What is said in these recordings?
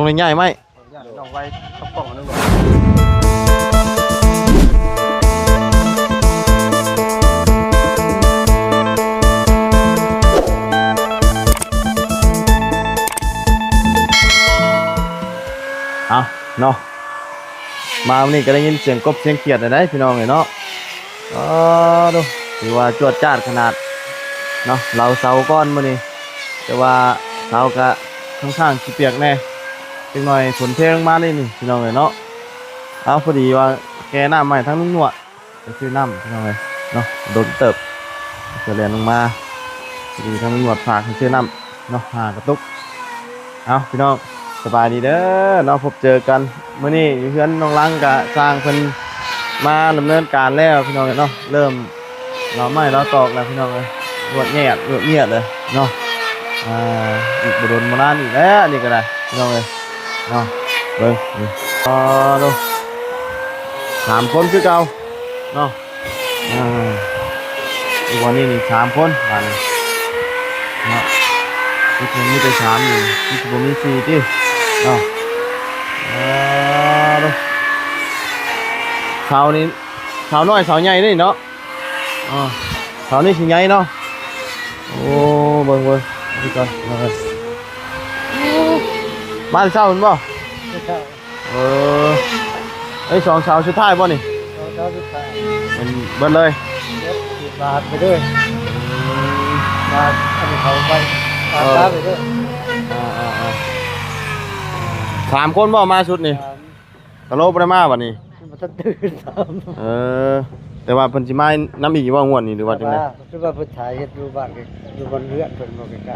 ມັນໃຫຍ່ໄໝ? ຢ້ານນ້ອງໄວຕະປ່ອງອັນໜຶ່ງ. ເອົາເນາະ ມາມື້ນີ້ກໍໄດ້ຍິນສຽງກົບສຽງຂຽດແລ້ວເດ້ພີ່ນ້ອງເອີຍເນາະ. ອໍ ດູ ຖືວ່າຈວດຈາດຂະໜາດເນາະ. ເລົາເຊົາກ່ອນມື້ນີ້ ແຕ່ວ່າເຊົາກະຂ້ອນຂ້າງຊິປຽກແດ່ ຈັກໜ່ອຍຝົນເທລົງມານີ້ນີ້ພີ່ນ້ອງເອີຍເນາະ. ເອົາ ພໍດີວ່າແກ່ນ້ຳໃຫ້ທາງລຸງໜວດ ໄປຊື້ນ້ຳພີ່ນ້ອງເອີຍເນາະ. ດົນເຕີບ ຈະແລ່ນລົງມາ ພໍດີທາງລຸງໜວດຝາກໃຫ້ຊື້ນ້ຳເນາະ ຫາກະຕຸກ. ເອົາ ພີ່ນ້ອງ ສະບາຍດີເດີເນາະ ພົບເຈີກັນມື້ນີ້ຢູ່ເຮືອນນ້ອງລັງ ກະຊ່າງເພິ່ນມາດຳເນີນການແລ້ວພີ່ນ້ອງເອີຍເນາະ. ເລີ່ມເລົາໄມ້ເລົາຕອກແລ້ວພີ່ນ້ອງເອີຍ ລວດແຍດລວດຍຽດເລີຍເນາະ. ອ່າ ອີກບໍ່ດົນບໍ່ນານອີກແລ້ວ ນີ້ກໍໄດ້ພີ່ນ້ອງເອີຍເນາະ. ເບິ່ງນີ້ ອໍ ດູ ສາມຄົນຄືເກົ່າເນາະ. ອ່າ ຢູ່ບ່ອນນີ້ນີ້ສາມຄົນບາດນີ້ເນາະ. ມີແຕ່ສາມຢູ່ ຄືຊິບໍ່ມີສີ່ຕິເນາະ. ອ່າ ເສົານີ້ ເສົານ້ອຍເສົາໃຫຍ່ເດ້ເນາະ. ອ່າ ເສົານີ້ຊິໃຫຍ່ເນາະ. ໂອ້ ເບິ່ງ ເບິ່ງ ເບິ່ງກ່ອນ ມາແຕ່ເຊົ້າພຸ້ນບໍ່? ເອີ ເອີ ອັນນີ້ສອງເສົາສຸດທ້າຍບໍ່ນີ້? ສອງເສົາສຸດທ້າຍ ເປັນເບິດເລີຍ ເບິດບາດໄປເດີ ອືມ ບາດອັນນີ້ເຂົາໄປ ບາດ ເອີ ຕາໄປເດີ. ອ່າໆໆ ສາມຄົນບໍ່ມາຊຸດນີ້? ສາມ ກະໂລບໍ່ໄດ້ມາບັດນີ້ ບໍ່ທັນຕື່ນຊ້ຳ. ເອີ ແຕ່ວ່າເພິ່ນຊິມານຳອີກຢູ່ບໍ່ງວດນີ້ ຫຼືວ່າຈັ່ງໃດ? ຄືວ່າເພິ່ນຖ່າຍເຮັດຢູ່ບ້ານ ຢູ່ບ່ອນເຮືອນເພິ່ນບໍ່ໄກ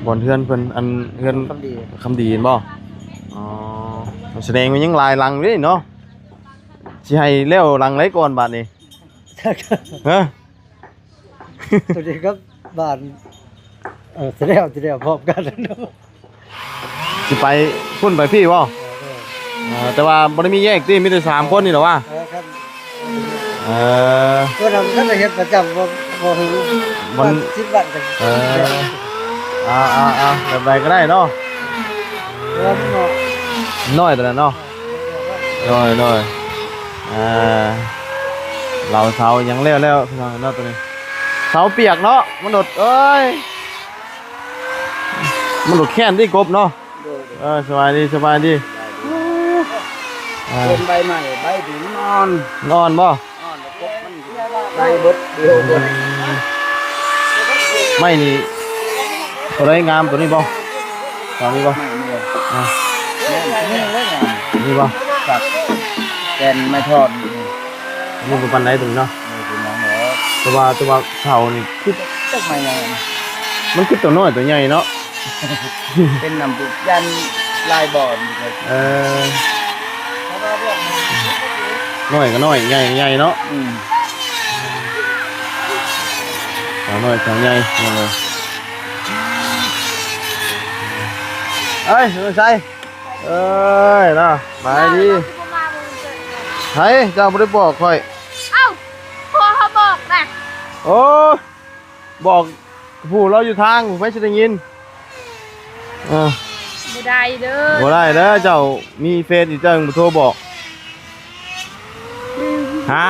ໆ ບ່ອນເຮືອນເພິ່ນ ອັນເຮືອນຄຳດີ ຄຳດີແມ່ນບໍ່? ອໍ ສະແດງວ່າຍັງຫຼາຍຫຼັງເດ້ເນາະ. ຊິໃຫ້ແລ້ວຫຼັງໃດກ່ອນບາດນີ້? ຮະ? ຕົວນີ້ກັບບ້ານ ເອີ ຊິແລ້ວ ຊິແລ້ວພ້ອມກັນ. ຊິໄປພຸ້ນໄປພີ້ບໍ່? ເອີ ເອີ ແຕ່ວ່າບໍ່ໄດ້ມີແຍກຕິ ມີແຕ່ສາມຄົນນີ້ແຫຼະວ່າ. ເອີ ຄັນ ເອີ ຕົວນັ້ນກໍໄດ້ເຮັດປະຈຳ ບໍ່ ບໍ່ຮູ້ ວັນສິບວັນກໍ ເອີ ເອົາໆໆ ແບບໃດກໍໄດ້ເນາະ ເອີ ນ້ອຍຕົວນັ້ນເນາະ. ໂດຍ ໂດຍ ອ່າ ເລົາເສົາຫຍັງແລ້ວແລ້ວ ພີ່ນ້ອງເນາະ ຕົວນີ້ ເສົາປຽກເນາະ ມະນຸດເອີຍ ມະນຸດແຄ້ນຕິກົບເນາະ. ໂດຍ ໂດຍ ເອີ ສະບາຍດີ ສະບາຍດີ ສະບາຍດີ. ອ່າ ເປັນໃບໃໝ່ ໃບດີມັນອ່ອນ ມັນອ່ອນບໍ່? ອ່ອນ ແລ້ວກົບມັນໄລ່ເບິດ ດຽວເບິດ. ອືມ ໄມ້ນີ້ ຕົວໃດງາມ ຕົວນີ້ບໍ່? ຕົວນີ້ບໍ່? ໄມ້ນີ້ບໍ່? ອ່າ ແມ່ນ ຕົວນີ້ເລີຍງາມ ຕົວນີ້ບໍ່? ຄັກ ແກ່ນໄມ້ທ່ອນນີ້ ຕົວນີ້ບໍ່ປານໃດຕົວນີ້ເນາະ. ເອີ ເປັນຫຍັງດອກ ແຕ່ວ່າ ແຕ່ວ່າເສົານີ້ຄືຈັກໄມ້ຫຍັງ ມັນຄືຕົວນ້ອຍຕົວໃຫຍ່ເນາະ. ເປັນນ້ຳປຸກຢັນຫຼາຍບ່ອນ. ເອີ ນ້ອຍກໍນ້ອຍ ໃຫຍ່ກໍໃຫຍ່ເນາະ. ອືມ ສາວນ້ອຍສາວໃຫຍ່ ເອີຍ ເອີຍ ເອີຍ ເນາະ ສະບາຍດີ. ໃຜ ເຈົ້າບໍ່ໄດ້ບອກຂ້ອຍ? ເອົ້າ ພໍ່ເຮົາບອກນະ. ໂອ້ຍ ບອກຜູ້ລາວຢູ່ທາງ ໃຜຊິໄດ້ຍິນ? ເອີ ບໍ່ໄດ້ເດີ ບໍ່ໄດ້ເດີ ເຈົ້າມີເຟສຢູ່ ເຈົ້າຍັງບໍ່ໂທບອກ. ຫາ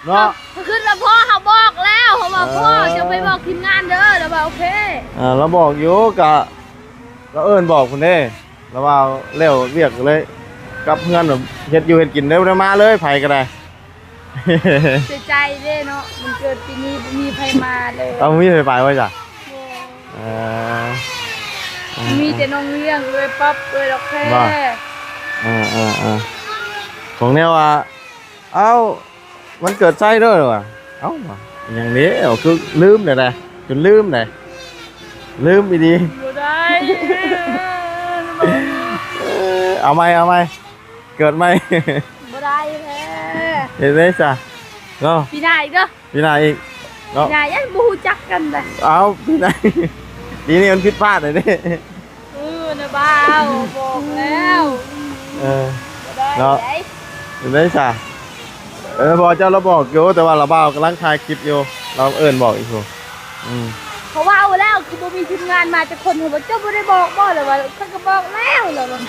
ເນາະ ຄືລະພໍ່ເຮົາບອກແລ້ວ ເຮົາວ່າ ເອີ ພໍ່ຈະໄປບອກທີມງານເດີ ລະວ່າໂອເຄ. ອ່າ ລະບອກຢູ່ ກະລະເອີ້ນບອກພຸ້ນເດ້ ລະວ່າແລ້ວວຽກເລີຍກັບເຮືອນ ແບບເຮັດຢູ່ເຮັດກິນເລີຍ ບໍ່ໄດ້ມາເລີຍ ໃຜກໍໄດ້. ເສຍໃຈເດ້ເນາະ ວັນເກີດປີນີ້ບໍ່ມີໃຜມາເລີຍ. ເອົາ ບໍ່ມີໃຜໄປບໍ່ຈ້ະ? ບໍ່ ເອີ ມີແຕ່ນ້ອງລ້ຽງເລີຍປັບເລີຍດອກແທ້. ເອີໆໆ ຂອງແນວວ່າ ເອົ້າ ວັນເກີດໄຊເດີວ່າ ເອົ້າ ຫຍັງເດ້ ຄືລືມແດ່ ຈົນລືມແດ່ ລືມອີ່ຫຼີ. ບໍ່ໄດ້ ເອີ ເອົາໃໝ່ ເອົາໃໝ່ ເກີດໃໝ່. ບໍ່ໄດ້ແທ້ ເຮັດໄດ້ຊະເນາະ ປີໜ້າອີກເດີ ປີໜ້າອີກເນາະ ປີໜ້າຍັງບໍ່ຮູ້ຈັກກັນເດ້. ເອົ້າ ປີໜ້າ ປີນີ້ມັນຜິດພາດແລ້ວເດ້. ເອີ ນະບ່າວ ບອກແລ້ວ ເອີ ບໍ່ໄດ້ ເນາະ ເຮັດໄດ້ຊະ. ເອີ ພໍ່ເຈົ້າລາວບອກຢູ່ ແຕ່ວ່າລາວບ່າວກຳລັງຖ່າຍຄລິບຢູ່ ລາວເອີ້ນບອກອີກພຸ້ນ. ອືມ ເຂົາເວົ້າແລ້ວ ຄືບໍ່ມີທີມງານມາຈັກຄົນ ເຂົາບອກ ເຈົ້າບໍ່ໄດ້ບອກບໍ່? ລະວ່າ ຂ້ອຍກໍບອກແລ້ວ ລະວ່າ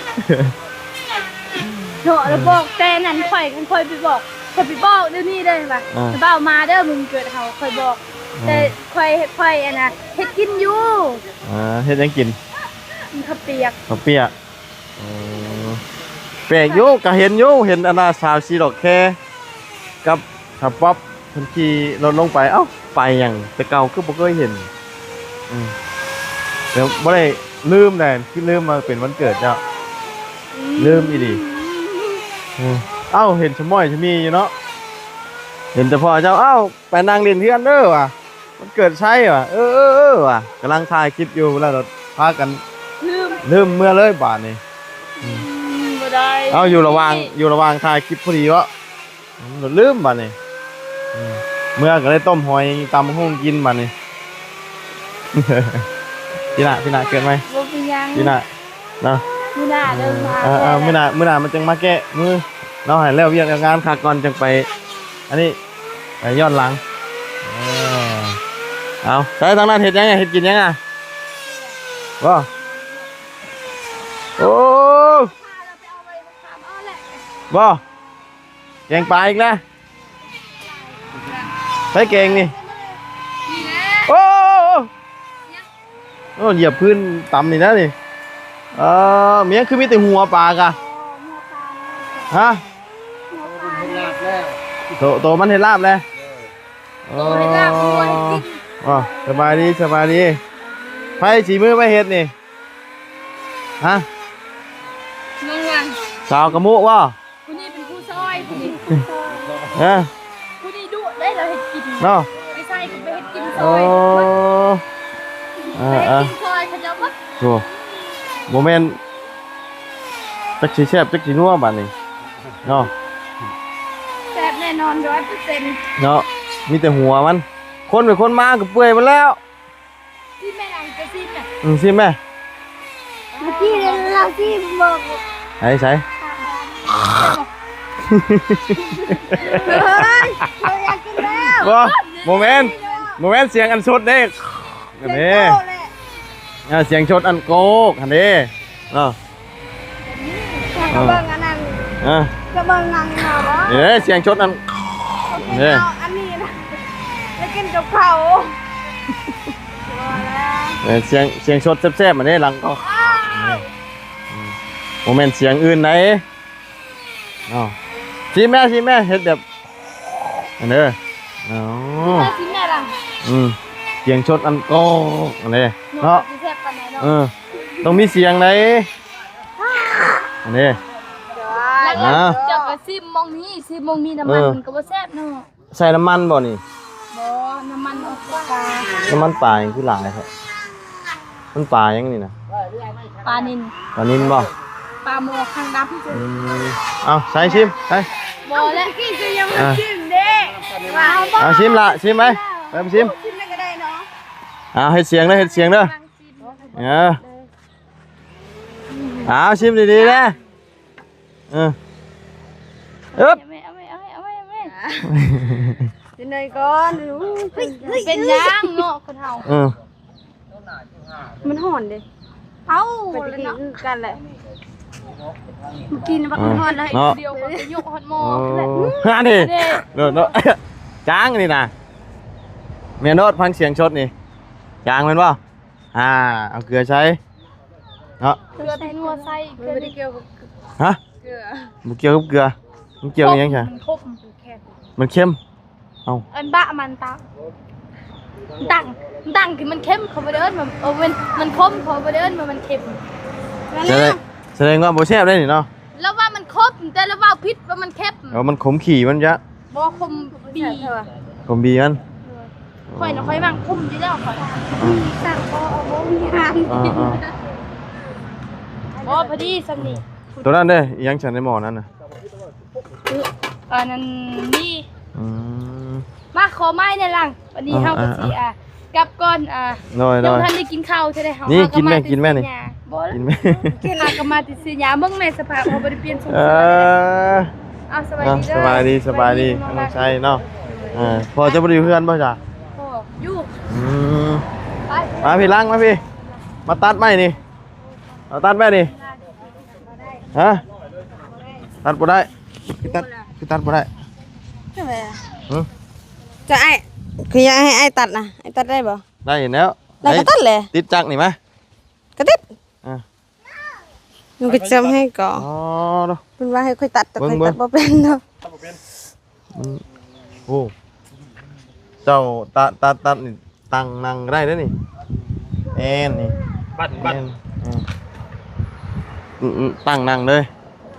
ເນາະ ລະບອກແຕ່ນັ້ນ ຂ້ອຍ ຄັນຂ້ອຍໄປບອກ ຂ້ອຍໄປບອກດຽວນີ້ເດີວ່າ ອ່າ ເຈົ້າມາເດີ ມື້ເກີດເຮົາ ຂ້ອຍບອກ ອ່າ ແຕ່ຂ້ອຍ ຂ້ອຍ ອັນນ່າ ເຮັດກິນຢູ່ ອ່າ ເຮັດຫຍັງກິນ? ເຂົ້າປຽກ ເຂົ້າປຽກ. ເອີ ແປກຢູ່ ກະເຫັນຢູ່ ເຫັນອັນນ່າ ສາວຊີດອກແຄກັບສາວປັອບເພິ່ນຂີ່ລົດລົງໄປ. ເອົ້າ ໄປຫຍັງ? ແຕ່ເກົ່າຄືບໍ່ເຄີຍເຫັນ. ອືມ ແຕ່ບໍ່ໄດ້ ລືມແດ່ ຄິດລືມວ່າເປັນວັນເກີດເຈົ້າ ອືມ ລືມອີ່ຫຼີ. ເອີ ເອົ້າ ເຫັນສະໝ້ອຍສະໝີຢູ່ເນາະ ເຫັນແຕ່ພໍ່ເຈົ້າ. ເອົ້າ ໄປນັ່ງຫຼິ້ນເຮືອນເດີວ່າ ມັນເກີດໄຊວ່າ ເອີ ເອີ ເອີ ວ່າ ກຳລັງຖ່າຍຄລິບຢູ່ ແລ້ວພາກັນລືມ ລືມເມືອເລີຍບາດນີ້. ອືມ ບໍ່ໄດ້ ເອົ້າ ຢູ່ລະຫວ່າງ ຢູ່ລະຫວ່າງຖ່າຍຄລິບພໍດີເນາະ ອືມ ລືມບາດນີ້. ອືມ ເມືອກໍໄດ້ຕົ້ມຫອຍ ຕຳບັກຫຸ່ງກິນບາດນີ້. ປີໜ້າ ປີໜ້າເກີດໃໝ່ ບໍ່ເປັນຫຍັງ ປີໜ້າ ເນາະ ມື້ໜ້າເດີ ອືມ ມາ ເອີ ເອີ ແລ້ວ ມື້ໜ້າ ມື້ໜ້າມັນຈັ່ງມາແກ້ມືເນາະ ໃຫ້ແລ້ວວຽກແລ້ວງານຄັກກ່ອນ ຈັ່ງໄປ ອັນນີ້ ໄປຍ້ອນຫຼັງ. ເອີ ເອົາ ໃສ່ທາງນັ້ນເຮັດຫຍັງ ເຮັດກິນຫຍັງອະ? ບໍ່ ໂອ້ ບໍ່ ແກງປາອີກແລ້ວ ໃສ່ແກງນີ້ ໂອ້ ໂອ້ ໂອ້ ຢຽບພື້ນຕຳນີ້ນະນີ້. ເອີ ມີຫຍັງຄືມີແຕ່ຫົວປາກະ? ຮະ? ໂຕ ໂຕມັນເຮັດລາບແລ້ວ. ເອີ ອໍ ສະບາຍດີ ສະບາຍດີ. ໃຜສີມືໃຜເຮັດນີ້? ຮະ? ນ້ອງຫຍັງ? ສາວກະມຸບໍ່? ຜູ້ນີ້ເປັນຜູ້ຊ່ອຍ ຜູ້ນີ້ ຮະ? ຜູ້ນີ້ດຸເດ້ ລາວເຮັດກິນເນາະ ໄປໃສ່ກໍໄປເຮັດກິນຊ່ອຍ. ເອີ ເອີ ໄປເຮັດກິນຊ່ອຍເຂົາເຈົ້າໝົດ. ໂອ້ ບໍ່ແມ່ນ ຈັກຊິແຊບຈັກຊິນົວບາດນີ້ເນາະ. ແຊບແນ່ນອນຮ້ອຍເປີເຊັນເນາະ ມີແຕ່ຫົວມັນ ຄົນໄປຄົນມາກໍເປື່ອຍໝົດແລ້ວ. ຊີມແມ່ນຫຍັງ ຈະຊີມແມ່. ອືມ ຊີມແມ່. ເມື່ອກີ້ລາວຊີມບໍ່? ໃສ ໃສ? ເຮີ້ຍ ເຮົາຢາກກິນແລ້ວ. ບໍ່ ບໍ່ແມ່ນ ບໍ່ແມ່ນສຽງອັນສົດເດ້. ສຽງເຈົ້າແຫຼະ ເອີ ສຽງສົດອັນໂກກຫັ້ນເດ້ເນາະ. ເອີ ເບິ່ງອັນນັ້ນ ເອີ ຈະເບິ່ງຫຍັງເນາະ. ເອີ ສຽງສົດອັນ ເອີ ອັນນີ້ນະ ໄປກິນກັບເຂົ້າ. ເອີ ສຽງ ສຽງສົດແຊບໆ ອັນນີ້ຫຼັງກໍ ອືມ ບໍ່ແມ່ນສຽງອື່ນໃດ. ເອົາ ຊີມແມ່ ຊີມແມ່ ເຮັດແບບ ອັນເດີ ອໍ ຊີມແມ່ລະ. ອືມ ສຽງສົດອັນກໍ ອັນເດີເນາະ ເນາະ ຊິແຊບປານໃດເນາະ. ເອີ ຕ້ອງມີສຽງໃດ ອັນເດີ. ອ່າ ເຈົ້າກໍຊີມໝ່ອງນີ້ ຊີມໝ່ອງນີ້ ນ້ຳມັນ ເອີ ມັນກໍບໍ່ແຊບເນາະ. ໃສ່ນ້ຳມັນບໍ່ນີ້? ບໍ່ ນ້ຳມັນອອກກາ ນ້ຳມັນປາຫຍັງຄືຫຼາຍແທ້? ມັນປາຫຍັງນີ້ນະ? ປານິນ ປານິນບໍ່? ປາໝໍຄາງດຳ. ອືມ ເອົາ ໃສ່ຊີມ ໃສ່. ບໍ່ແຫຼະ ກິນກໍຍັງບໍ່ ອ່າ ຊີມເດ້. ເອົາ ຊີມລະ ຊີມໄປ ໄປຊີມ ຊີມໄດ້ກໍໄດ້ເນາະ. ເອົາ ເຮັດສຽງເດີ ເຮັດສຽງເດີ. ເອີ ເອົາ ຊີມດີໆເດ້. ເອີ ອຶບ ເອົາໄວ້ ເອົາໄວ້ ເອົາໄວ້ ເອົາໄວ້ ເອົາໄວ້. ເປັນຫຍັງເນາະຄົນເຮົາ. ເອີ ມັນຮ້ອນເດ້. ເອົາ ແລ້ວເນາະ ຄືກັນແຫຼະ ເມື່ອກີ້ນີ້ວ່າມັນຮ້ອນເນາະ ດຽວເຂົາໄປຍົກຮອດໝໍ້. ໂອ້ ຫັ້ນເດ້ ຫັ້ນເດ້ ໂດດເນາະ. ຈາງນີ້ນະ ແມ່ນໂດດ ຟັງສຽງສົດນີ້ ຈາງແມ່ນບໍ່? ອ່າ ເອົາເກືອໃສ່ເນາະ ເກືອແຕ່ນົວໃສ່ ເກືອ ບໍ່ໄດ້ກ່ຽວກັບ ຮະ? ເກືອ ບໍ່ກ່ຽວກັບເກືອ ມັນກ່ຽວອີຫຍັງຊະ? ມັນຂົມ ມັນເຄັມ. ເອົ້າ ອັນບະມັນຕາ ຕັງ ຕັງທີ່ມັນເຄັມ ເຂົາບໍ່ໄດ້ເອີ້ນວ່າ ເອີ ມັນ ມັນຂົມ ເຂົາບໍ່ໄດ້ເອີ້ນວ່າມັນເຄັມ. ສະແດງ ສະແດງວ່າບໍ່ແຊບໄດ໋ນີ້ເນາະ. ລາວວ່າມັນຂົມ ແຕ່ລາວເວົ້າຜິດວ່າມັນເຄັມ. ເອີ ມັນຂົມຂີ້ມັນຈະ ບໍ່ ຂົມບີ ຂົມບີມັນ. ຂ້ອຍນະ ຂ້ອຍມັກຂົມຢູ່ແລ້ວ ຂ້ອຍ ອືມ ສັ່ງບໍ່ເອົາບໍ່ມີຫາງ. ອ່າໆ ບໍ່ ພໍດີສ່ຳນີ້. ໂຕນັ້ນເດ້ ອີຫຍັງຊັ້ນໃນໝໍ້ນັ້ນນະ? ອັນນັ້ນມີ. ອືມ ມາຂໍໄມ້ແດ່ຫຼັງ. ວັນນີ້ເຮົາກໍຊິ ອ່າ ອ່າ ອ່າ ກັບກ່ອນ ອ່າ ໂດຍໆ ຍັງບໍ່ທັນໄດ້ກິນເຂົ້າເທື່ອໃດ. ເຮົາ ນີ້ ເຮົາກໍ ກິນແມ່ ມາແຕ່ ກິນແມ່ນີ້ ເຊຍາ ບໍ່ ກິນແມ່ ກິນ ເຮົາກໍມາແຕ່ເຊຍາ. ເບິ່ງແມ່ສະພາບ ເຮົາບໍ່ໄດ້ປ່ຽນຊົງເສື້ອ. ເອີ ເອົາ ສະບາຍດີເດີ ອ່າ ສະບາຍດີ ສະບາຍດີ ນ້ອງໄຊເນາະ. ເອີ ພໍ່ເຈົ້າບໍ່ໄດ້ຢູ່ເຮືອນບໍ່ຊະ? ພໍ່ຢູ່. ອືມ ໄປ ມາພີ່ຫຼັງ ມາພີ່ ມາຕັດໄມ້ນີ້ ມາຕັດໄມ້ນີ້ ຮະ ຕັດບໍ່ໄດ້ ຄືຕັດ ຄືຕັດບໍ່ໄດ້ ຈັ່ງໃດ ຫຶ ຈະອ້າຍ ຄືຢາກໃຫ້ອ້າຍຕັດນະ ອ້າຍຕັດໄດ້ບໍ່? ໄດ້ແລ້ວ ແລ້ວກໍຕັດແຫຼະ ຕິດຈັກນີ້ມາ ກໍຕິດ ອ່າ ມັນກໍຈຳໃຫ້ກໍ ອໍ ເນາະ ເພິ່ນວ່າໃຫ້ຂ້ອຍຕັດ ແຕ່ຂ້ອຍຕັດບໍ່ເປັນເນາະ ຕັດບໍ່ເປັນ ມັນ ໂອ້ ເຈົ້າຕັດ ຕັດ ຕັດນີ້ ຕັ້ງນັ່ງກໍໄດ້ເດ້ນີ້ ແມ່ນນີ້ ບັ້ນ ບັ້ນ ແມ່ນ ອືມ ອືມ ຕັ້ງນັ່ງເລີຍ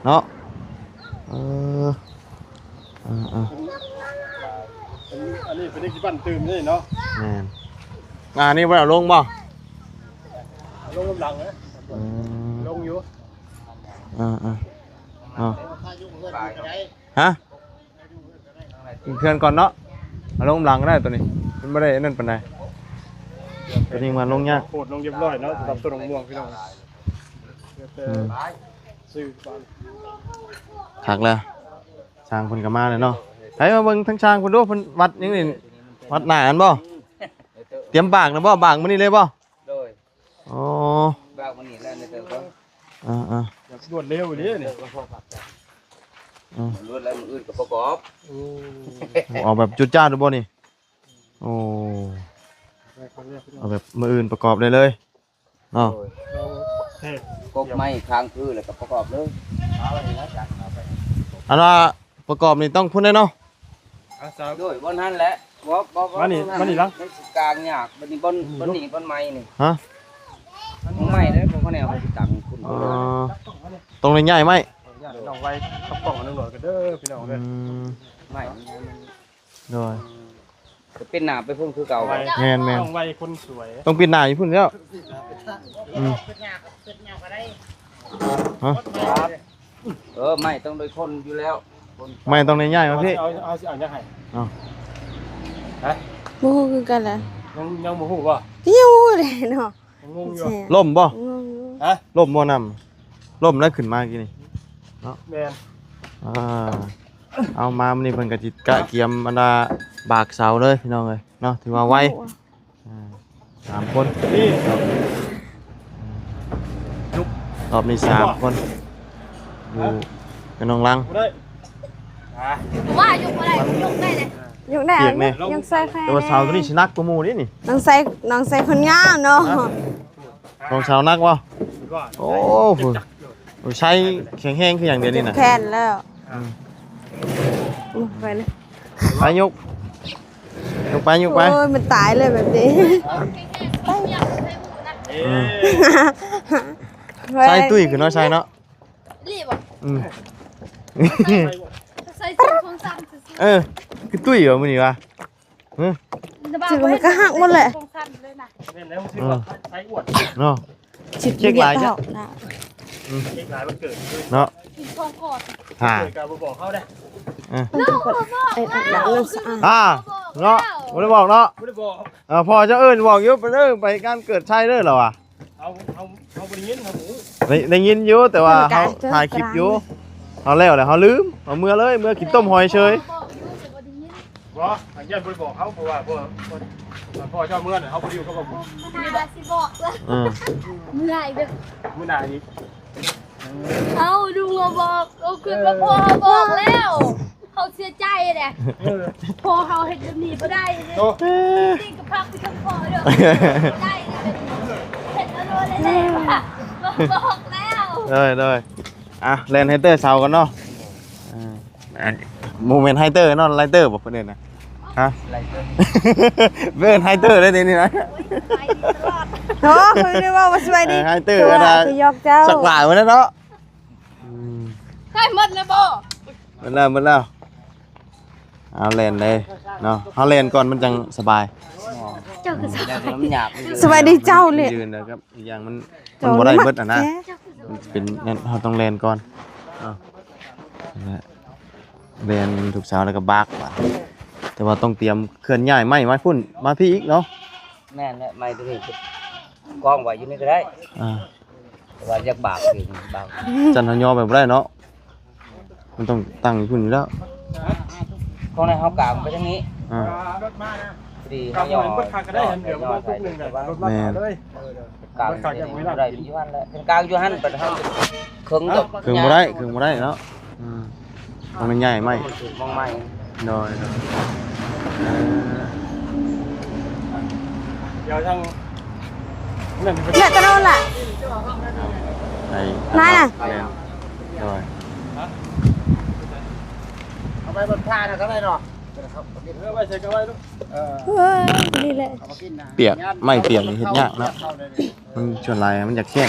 ເນາະ ເອີ ເອີ ເອີ ອັນນີ້ເພິ່ນຊິບັ້ນຕື່ມນີ້ເນາະ ແມ່ນ ອ່າ ນີ້ບໍ່ໄດ້ເອົາລົງບໍ່? ເອົາລົງນຳຫຼັງເດ້ ອືມ ລົງຢູ່ ເອີ ເອີ ເອົາ ຮະ? ຂຶ້ນເຮືອນກ່ອນເນາະ ເອົາລົງນຳຫຼັງກໍໄດ້ໂຕນີ້ ມັນບໍ່ໄດ້ອັນນັ້ນປານໃດ ໂຕນີ້ມັນລົງຍາກ ໂຄດລົງຮຽບຮ້ອຍເນາະ ສຳລັບຕົ້ນມະມ່ວງພີ່ນ້ອງ ອືມ ຊື້ກ່ອນ ຄັກແລ້ວ ຊ່າງເພິ່ນກໍມາແລ້ວເນາະ ໃຜມາເບິ່ງທາງຊ່າງເພິ່ນດູ ເພິ່ນວັດຫຍັງນີ້ ວັດໜ້າຫັ້ນບໍ່? ຕຽມບາກນະບໍ່? ບາກມື້ນີ້ເລີຍບໍ່? ໂດຍ ອໍ ບາກມື້ນີ້ແລ້ວ ໃນເຕີບ ອ່າໆ ແບບລວດເລັວອີ່ຫຼີນີ້ ອືມ ລວດແລ້ວ ມື້ອື່ນກໍປະກອບ ໂອ້ ເອົາແບບຈຸດຈ້າດເລີຍບໍ່ນີ້? ໂອ້ ເອົາແບບມື້ອື່ນປະກອບໄດ້ເລີຍເນາະ ໂດຍ ກົກໄມ້ຄ້າງຄື ແລ້ວກໍປະກອບເລີຍ ອັນວ່າ ປະກອບນີ້ຕ້ອງພຸ້ນເດ້ເນາະ ໂດຍ ບ່ອນຫັ້ນແຫຼະ ບໍ່ ບໍ່ ມານີ້ ມານີ້ລະ ມັນຊິກາງຍາກ ບັດນີ້ບ່ອນ ນີ້ ບ່ອນນີ້ ບ່ອນໄມ້ນີ້ ຮະ ຂອງໄມ້ເດ້ ຂອງຂະແນວເຮົາຊິຕັ້ງຂຶ້ນ ອໍ ຕ້ອງໄດ້ຍ້າຍໄມ້ ນ້ອງໄວກັບກ້ອງນ້ອງຫຼອດກັນເດີພີ່ນ້ອງເດີ ອືມ ໄມ້ ໂດຍ ກໍເປັນໜ້າໄປພຸ້ນຄືເກົ່າ ແມ່ນໆ ຕ້ອງໄວຄົນສວຍ ຕ້ອງປິດໜ້າຢູ່ພຸ້ນແລ້ວ ອືມ ຮະ ເອີ ໄມ້ຕ້ອງໂດຍຄົນຢູ່ແລ້ວ ໄມ້ຕ້ອງໄດ້ຍ້າຍມາພີ້ ເອົາ ເອົາ ຊິເອົາຫຍັງໃຫ້ ເອົາ ຮະ ບໍ່ຮູ້ຄືກັນແຫຼະ ຍັງ ຍັງບໍ່ຮູ້ບໍ່ ກໍຍັງບໍ່ຮູ້ແຫຼະເນາະ ຍັງງົງຢູ່ ແຊະ ລົ້ມບໍ່ ງົງຢູ່ ຮະ ລົ້ມບໍ່ ນ້ຳລົ້ມແລ້ວຂຶ້ນມາກີ້ນີ້ເນາະ ແມ່ນ ອ່າ ເອົາມາມື້ນີ້ເພິ່ນກໍຊິກະກຽມອັນວ່າບາກເສົາເລີຍພີ່ນ້ອງເອີຍເນາະ ຖືວ່າໄວ ໂອ້ ອ່າ ສາມຄົນ ນີ້ ຮອບນີ້ສາມຄົນ ຢູ່ກັບນ້ອງລັງ ບໍ່ໄດ້ ອ່າ ວ່າຍົກບໍ່ໄດ້ ມັນຍົກໄດ້ເດ້ ຍົກໄດ້ ປຽກແນ່ ຍົກໃສ່ແຄ່ ແຕ່ວ່າເສົາໂຕນີ້ຊິໜັກກວ່າໝູ່ເດ້ນີ້ ນ້ອງໃສ່ ນ້ອງໃສ່ຄົນງາມເນາະ ຮະ ນ້ອງສາວໜັກບໍ່? ໂອ້ ໃຊ້ແຂງແຮງຄືຫຍັງດຽວນີ້ນະ ແຂນແລ້ວ ອືມ ອືມ ໄປເລີຍ ໄປຍົກ ຍົກໄປ ຍົກໄປ ໂອ້ຍ ມັນຕາຍເລີຍແບບນີ້ ອືມ ໃສ່ຕຸ້ຍຂຶ້ນເນາະ ໃສ່ເນາະ ນີ້ບໍ່ ອືມ ໃສ່ຂອງສັ່ນຊື່ໆ ເອີ ຄືຕຸ້ຍບໍ່ມື້ນີ້ວະ? ຮຶ ຈື່ມັນກໍຫັກໝົດແຫຼະ ຂອງສັ່ນເລີຍນະ ແມ່ນແລ້ວ ອືມ ໃສ່ອວດເນາະ ຊິເຈັກຫຼາຍເຈົ້ານະ ອືມ ເຈັກຫຼາຍວັນເກີດເນາະ ກິນຂອງຂອດ ຫາ ເກີດກໍບໍ່ບອກເຮົາເດ້ ເອີ ເນາະ ເອີ ເນາະ ບໍ່ໄດ້ບອກເນາະ ບໍ່ໄດ້ບອກ ເອີ ພໍ່ເຈົ້າເອີ້ນບອກຢູ່ ໄປເດີ ໄປງານເກີດໄຊເດີ ລາວວ່າ ເຮົາ ເຮົາ ເຮົາບໍ່ໄດ້ຍິນ ເຮົາບໍ່ຮູ້ ໄດ້ ໄດ້ຍິນຢູ່ ແຕ່ວ່າເຮົາຖ່າຍຄລິບຢູ່ ເຮົາແລ້ວແຫຼະ ເຮົາລືມ ເຮົາເມືອເລີຍ ເມືອກິນຕົ້ມຫອຍເຊີຍ ບໍ່ ອັນຢ້ານບໍ່ໄດ້ບອກເຮົາ ເພາະວ່າ ເພາະ ເພາະ ເພາະເຈົ້າເມືອນະ ເຮົາບໍ່ໄດ້ຢູ່ກັບເຮົາ ມື້ໜ້າຊິບອກເລີຍ ເອີ ເມື່ອອີກເດີ ມື້ໜ້າອີກ ເອົ້າ ລຸງມາບອກ ເອົາ ຄືວ່າພໍ່ເຮົາບອກແລ້ວ ເຮົາເສຍໃຈແຫຼະ ເອີ ພໍ່ເຮົາເຮັດແບບນີ້ບໍ່ໄດ້ເດ້ ໂອ້ ຕິດກັບພາກທີ່ເຖິງພໍ່ເດີ ບໍ່ໄດ້ເດ້ ເຮັດເອົາໂລດແຫຼະ ບອກແລ້ວ ໂດຍ ໂດຍ ອ່ະ ແລ່ນໄຮເຕີເຊົາກ່ອນເນາະ ອ່າ ບໍ່ແມ່ນໄຮເຕີເນາະ ໄລເຕີບໍ່ເພິ່ນເອີ້ນນະ ຮະ ໄລເຕີ ເອີ້ນໄຮເຕີໄດ້ນີ້ນະ ໂອ້ຍ ໄປດີຕະຫຼອດ ໂອ້ ຂ້ອຍໄດ້ເວົ້າວ່າສະບາຍດີ ເອີ ໄຮເຕີ ໂອ້ ອັນນະ ໄປຢອກເຈົ້າ ສັກຫຼາຍວ່ານັ້ນເນາະ ອືມ ໃກ້ໝົດແລ້ວບໍ່? ໝົດແລ້ວ ໝົດແລ້ວ ເອົາແລ່ນເລີຍເນາະ ເຮົາແລ່ນກ່ອນມັນຈັ່ງສະບາຍ ເຈົ້າຄື ແລ່ນແລ້ວມັນຍາກ ສະບາຍດີເຈົ້າເລີຍ ຢືນແລ້ວກໍອີກຢ່າງມັນ ມັນບໍ່ໄດ້ເບິດຫັ້ນນະ ມັນເປັນນັ້ນ ເຮົາຕ້ອງແລ່ນກ່ອນເນາະ ແລ່ນທຸກເຊົ້າແລ້ວກໍບາກບາດ ແຕ່ວ່າຕ້ອງຕຽມເຄື່ອນຍ້າຍໄມ້ມາພຸ້ນ ມາພີ້ອີກເນາະ ແມ່ນແຫຼະ ໄມ້ຕົວນີ້ກອງໄວ້ຢູ່ນີ້ກໍໄດ້ ອ່າ ແຕ່ວ່າຢາກບາກເອງ ບາກ ຊັ້ນເຮົາຍໍໄປບໍ່ໄດ້ເນາະ ມັນຕ້ອງຕັ້ງຢູ່ພຸ້ນຢູ່ແລ້ວ ຂອງໃນເຮົາກາງໄປທາງນີ້ ອ່າ ທີ່ເຮົາຫຍໍ້ ເບິດຄັກກໍໄດ້ ເດືອນປະມານຕຸກໜຶ່ງ ລົດມາເລີຍ ເອີ ກາງເປັນບໍ່ໄດ້ ຢູ່ຫັ້ນແຫຼະ ເປັນກາງຢູ່ຫັ້ນ ບັດເຮົາເຄິ່ງດອກ ເຄິ່ງບໍ່ໄດ້ ເຄິ່ງບໍ່ໄດ້ເນາະ ອືມ ມັນໃຫຍ່ໄມ້ ມອງໄມ້ ໂດຍ ໂດຍ ເອີ ດຽວທາງ ເລືອກຕະໂນນລະ ໄດ້ ນາຍນະ ໂດຍ ເອົາໄປເບິ່ງທ່ານະກໍໄດ້ເນາະ ເອີ ໄວ້ໃສ່ກໍໄວ້ລູກ ເອີ ເອີ ນີ້ແຫຼະ ປຽກ ໄມ້ປຽກນີ້ເຮັດຍາກເນາະ ມັນສ່ວນຫຼາຍມັນຢາກແຫ້ງ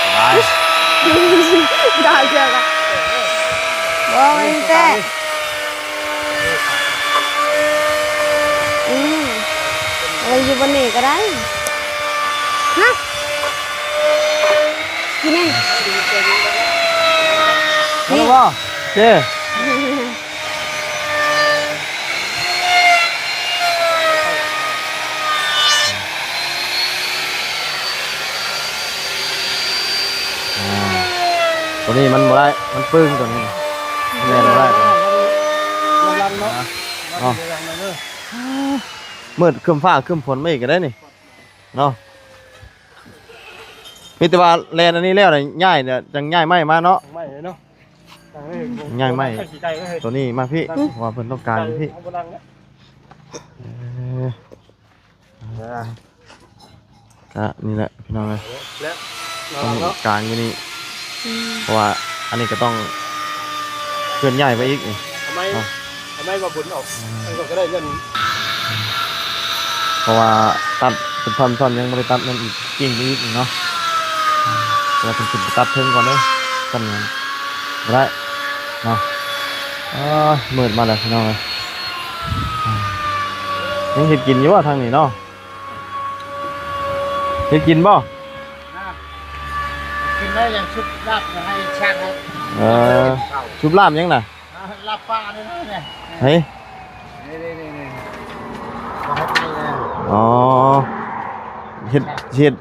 ສະບາຍ ດາວເທື່ອກະ ບໍ່ແມ່ນແຕ່ ອືມ ເອີ ຢູ່ບ່ອນນີ້ກໍໄດ້ ຮະ ຢູ່ນີ້ ເອົາແລ້ວບໍ່ ເຈ້ ອ່າ ຕົວນີ້ມັນບໍ່ໄດ້ ມັນປຶ້ງຕົວນີ້ ແລ່ນບໍ່ໄດ້ຕົວນີ້ ລະວັງເນາະ ເນາະ ມືດຄຶ້ມຟ້າຄຶ້ມຝົນມາອີກກໍໄດ້ນີ້ ເນາະ ມີແຕ່ວ່າແລ່ນອັນນີ້ແລ້ວນະ ຍ້າຍ ຈັ່ງຍ້າຍໄມ້ມາເນາະ ໄມ້ເນາະ ຍ້າຍໄມ້ຕົວນີ້ມາພີ້ ເພາະວ່າເພິ່ນຕ້ອງການຢູ່ພີ້ ເອີ ກະນີ້ແຫຼະພີ່ນ້ອງເອີຍ ແລ້ວ ຕ້ອງກາງຢູ່ນີ້ ອືມ ເພາະວ່າອັນນີ້ກໍຕ້ອງເຄື່ອນຍ້າຍໄປອີກນີ້ ເອົາໄມ້ ເອົາໄມ້ມາບຸນອອກ ມັນກໍໄດ້ເງິນ ເພາະວ່າຕັດເປັນທ່ອນໆ ຍັງບໍ່ໄດ້ຕັດນັ້ນອີກ ກິ່ງໄປອີກນີ້ເນາະ ແຕ່ວ່າເພິ່ນຂຶ້ນໄປຕັດເທິງກ່ອນເດີ ຊັ້ນບໍ່ໄດ້ເນາະ ເອີ ມືດມາແລ້ວພີ່ນ້ອງເອີຍ ຍັງເຮັດກິນຢູ່ບໍ່ທາງນີ້ເນາະ? ເຮັດກິນບໍ່? ກິນໄດ້ ຍັງຊຸບລາບໃຫ້ຊ່າງເຮົາ ເອີ ຊຸບລາບຫຍັງນະ? ລາບປານີ້ ເຮີ້ຍ ນີ້ ນີ້ ນີ້ ເອົາເຮັດນີ້ນະ ອໍ ເຮັດ ເຮັດ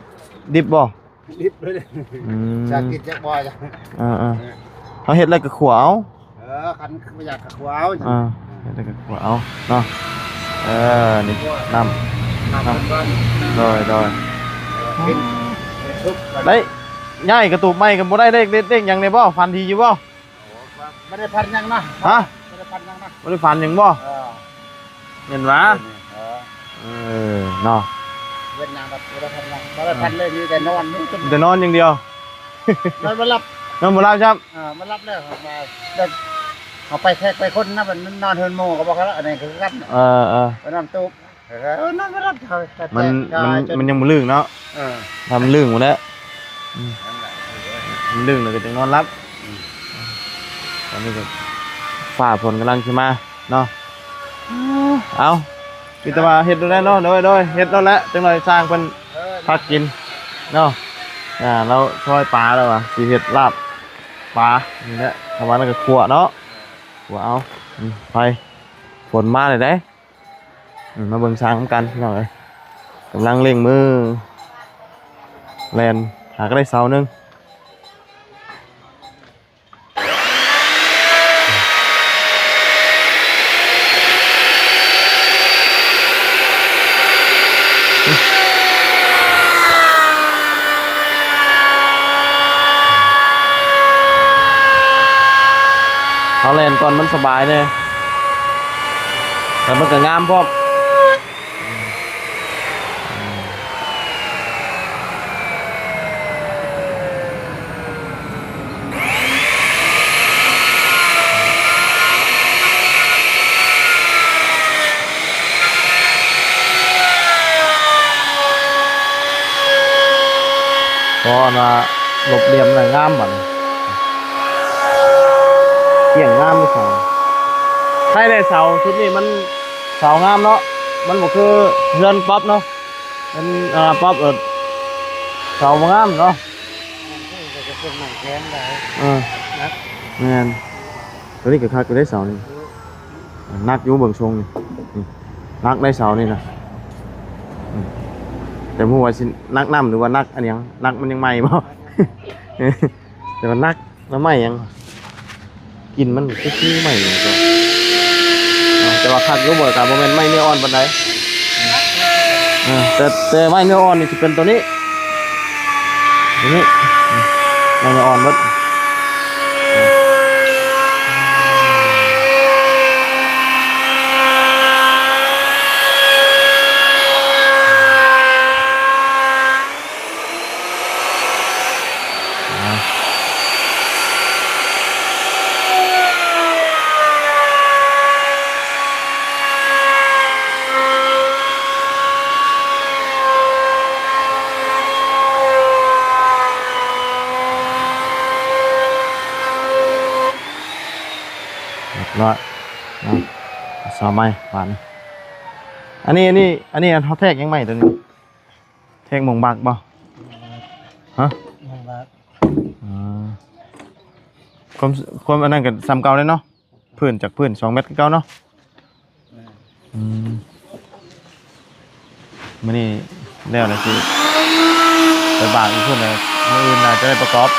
ດິບບໍ່? ລິບເລີຍ ອືມ ຈາກກິນຈາກບໍ່ ເອີໆ ເຮົາເຮັດແລ້ວກໍຂົ້ວເອົາ ເອີ ຄັນບໍ່ຢາກກໍຂົ້ວເອົາ ເອີ ເຮັດແລ້ວກໍຂົ້ວເອົາເນາະ ເອີ ນີ້ນ້ຳ ນ້ຳ ໂດຍ ໂດຍ ກິນ ກິນຊຸບ ໄດ້ ຍ້າຍກະຕູບໃໝ່ກໍບໍ່ໄດ້ເລກເດັດເລກຫຍັງແດ່ບໍ່? ຝັນດີຢູ່ບໍ່? ບໍ່ໄດ້ຝັນຫຍັງນະ ຮະ ບໍ່ໄດ້ຝັນຫຍັງນະ ບໍ່ໄດ້ຝັນຫຍັງບໍ່? ເອີ ແມ່ນຫວາ? ເອີ ເອີ ເນາະ ເຮັດຫຍັງກໍບໍ່ໄດ້ຝັນຫຍັງ ບໍ່ໄດ້ຝັນເລີຍ ມີແຕ່ນອນ ມີແຕ່ນອນຢ່າງດຽວ ນອນບໍ່ຫຼັບ ນອນບໍ່ຫຼັບຊ້ຳ ເອີ ບໍ່ຫຼັບແລ້ວ ມາແບບ ເຮົາໄປແຂກໄປຄົນນະ ມັນນອນເຮືອນໝູ່ກໍບໍ່ຄັກ ອັນນີ້ກໍຄືກັນ ເອີໆ ໄປນອນຕູບ ເອີ ນອນບໍ່ຫຼັບ ມັນ ມັນ ມັນຍັງບໍ່ລຶ້ງເນາະ ເອີ ຖ້າມັນລຶ້ງພຸ້ນແຫຼະ ອືມ ມັນດຶງແລ້ວກໍຈັ່ງນອນຫຼັບ ອືມ ຕອນນີ້ກໍຟ້າຝົນກຳລັງຊິມາເນາະ ເອົາ ມີແຕ່ວ່າເຮັດໂລດແຫຼະເນາະ ໂດຍ ໂດຍ ເຮັດໂລດແຫຼະ ຈັກໜ່ອຍຊ່າງເພິ່ນພັກກິນເນາະ ອ່າ ລາວຊອຍປາແລ້ວວ່າ ຊິເຮັດລາບປານີ້ແຫຼະ ປະມານນັ້ນກໍຂົ້ວເນາະ ຂົ້ວເອົາ ອືມ ໄປ ຝົນມາແລ້ວເດ້. ອືມ ມາເບິ່ງຊ້າງນຳກັນພີ່ນ້ອງເອີຍ ກຳລັງເລັ່ງມືແລ່ນ ຫາກໍໄດ້ເສົາໜຶ່ງ ເຮົາແລ່ນກ່ອນມັນສະບາຍແດ່ ແລ້ວມັນກໍງາມພ້ອມ. ພໍອັນວ່າຫຼົບຫຼ່ຽມນະ ງາມບັດນີ້ ກ້ຽງງາມເລີຍເສົາ ໃຄແດ່ເສົາຊຸດນີ້ມັນ ເສົາງາມເນາະ ມັນບໍ່ຄືເຮືອນປັອບເນາະ ເຮືອນ ເອີ ປັອບ ເອີ ເສົາບໍ່ງາມເນາະ ເອີ ແມ່ນ ໂຕນີ້ກໍຄັກຢູ່ເດ້ເສົານີ້ ໜັກຢູ່ເບິ່ງຊົງນີ້ ນີ້ ໜັກໄດ໋ເສົານີ້ນະ ອືມ ແຕ່ບໍ່ຮູ້ວ່າຊິໜັກນ້ຳ ຫຼືວ່າໜັກອັນຫຍັງ ໜັກມັນຍັງໃໝ່ບໍ່ ແຕ່ວ່າໜັກ ແລ້ວໄມ້ຫຍັງ ກິ່ນມັນຄືໄມ້ນີ້ ແຕ່ວ່າຄັກຢູ່ບໍ່ ກະບໍ່ແມ່ນໄມ້ເນື້ອອ່ອນປານໃດ. ເອີ ແຕ່ ແຕ່ໄມ້ເນື້ອອ່ອນນີ້ຊິເປັນໂຕນີ້ ໂຕນີ້ ໄມ້ເນື້ອອ່ອນເບິດ. ຮຽບຮ້ອຍ ເອົາ ຊາວໄມ້ບາດນີ້. ອັນນີ້ ອັນນີ້ ອັນນີ້ເຮົາແທກຫຍັງໃໝ່ໂຕນີ້? ແທກມົງບັກບໍ່? ຮະ? ມົງບັກ. ອໍ ຄວາມ ຄວາມອັນນັ້ນກໍສ່ຳເກົ່າເດ້ເນາະ ພື້ນຈາກພື້ນສອງແມັດຄືເກົ່າເນາະ. ແມ່ນ. ອືມ ມື້ນີ້ແລ້ວລະຊິໄປບາກຢູ່ພຸ້ນແຫຼະ ມື້ອື່ນໜ້າຈະໄດ້ປະກອບ.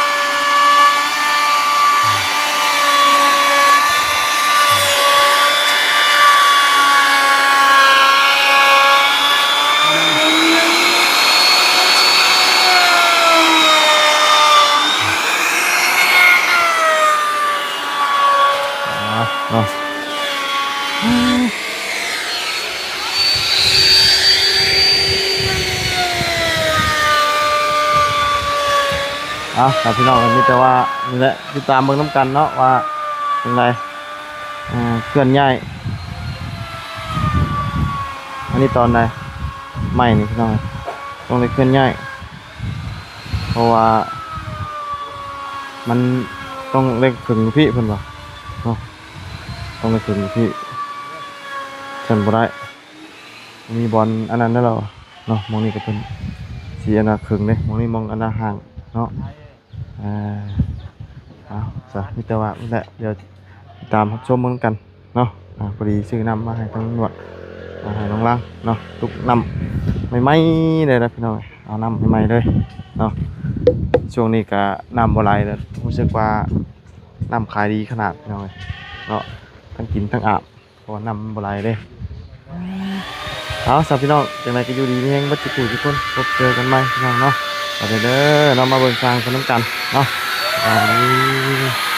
ເນາະ ເອົາ ພີ່ນ້ອງ ມີແຕ່ວ່ານີ້ແຫຼະ ຕິດຕາມເບິ່ງນຳກັນເນາະ ວ່າຈັ່ງໃດ ເຄື່ອນຍ້າຍ ອັນນີ້ຕອນໃດ ໄມ້ນີ້ພີ່ນ້ອງ ຕ້ອງໄດ້ເຄື່ອນຍ້າຍ ເພາະວ່າມັນຕ້ອງໄດ້ເຄິ່ງຢູ່ພີ້ ເພິ່ນວ່າເນາະ ຕ້ອງໄດ້ເຄິ່ງຢູ່ພີ້ ຊັ້ນບໍ່ໄດ້ ມີບ່ອນອັນນັ້ນແລ້ວເນາະ. ໝ່ອງນີ້ກໍເພິ່ນຊິອັນນ່າເຄິ່ງເດ້ ໝ່ອງນີ້ໝ່ອງອັນນ່າຫ່າງເນາະ. ເອີ ເອົາຊະ ມີແຕ່ວ່ານີ້ແຫຼະ ດຽວຕາມຮັບຊົມເບິ່ງກັນເນາະ. ອາ ພໍດີຊື້ນ້ຳມາໃຫ້ທາງນວດ ອາ ໃຫ້ນ້ອງລາງເນາະ ຕຸກນ້ຳໃໝ່ໆ ເລີຍລະພີ່ນ້ອງ ເອົານ້ຳໃໝ່ໆ ເລີຍເນາະ. ຊ່ວງນີ້ກະນ້ຳບໍ່ໄຫຼແລ້ວ ຮູ້ສຶກວ່ານ້ຳຂາຍດີຂະໜາດພີ່ນ້ອງເອີຍເນາະ ທັງກິນທັງອາບ ເພາະວ່ານ້ຳມັນບໍ່ໄຫຼເດ້. ເອົາຊະພີ່ນ້ອງ ຈັ່ງໃດກໍຢູ່ດີມີແຮງເບິດທຸກຜູ້ທຸກຄົນ ພົບເຈີກັນໃໝ່ພີ່ນ້ອງເນາະ. ໄປເດີເນາະ ມາເບິ່ງຊ່າງເພິ່ນນຳກັນເນາະ ສະບາຍດີ.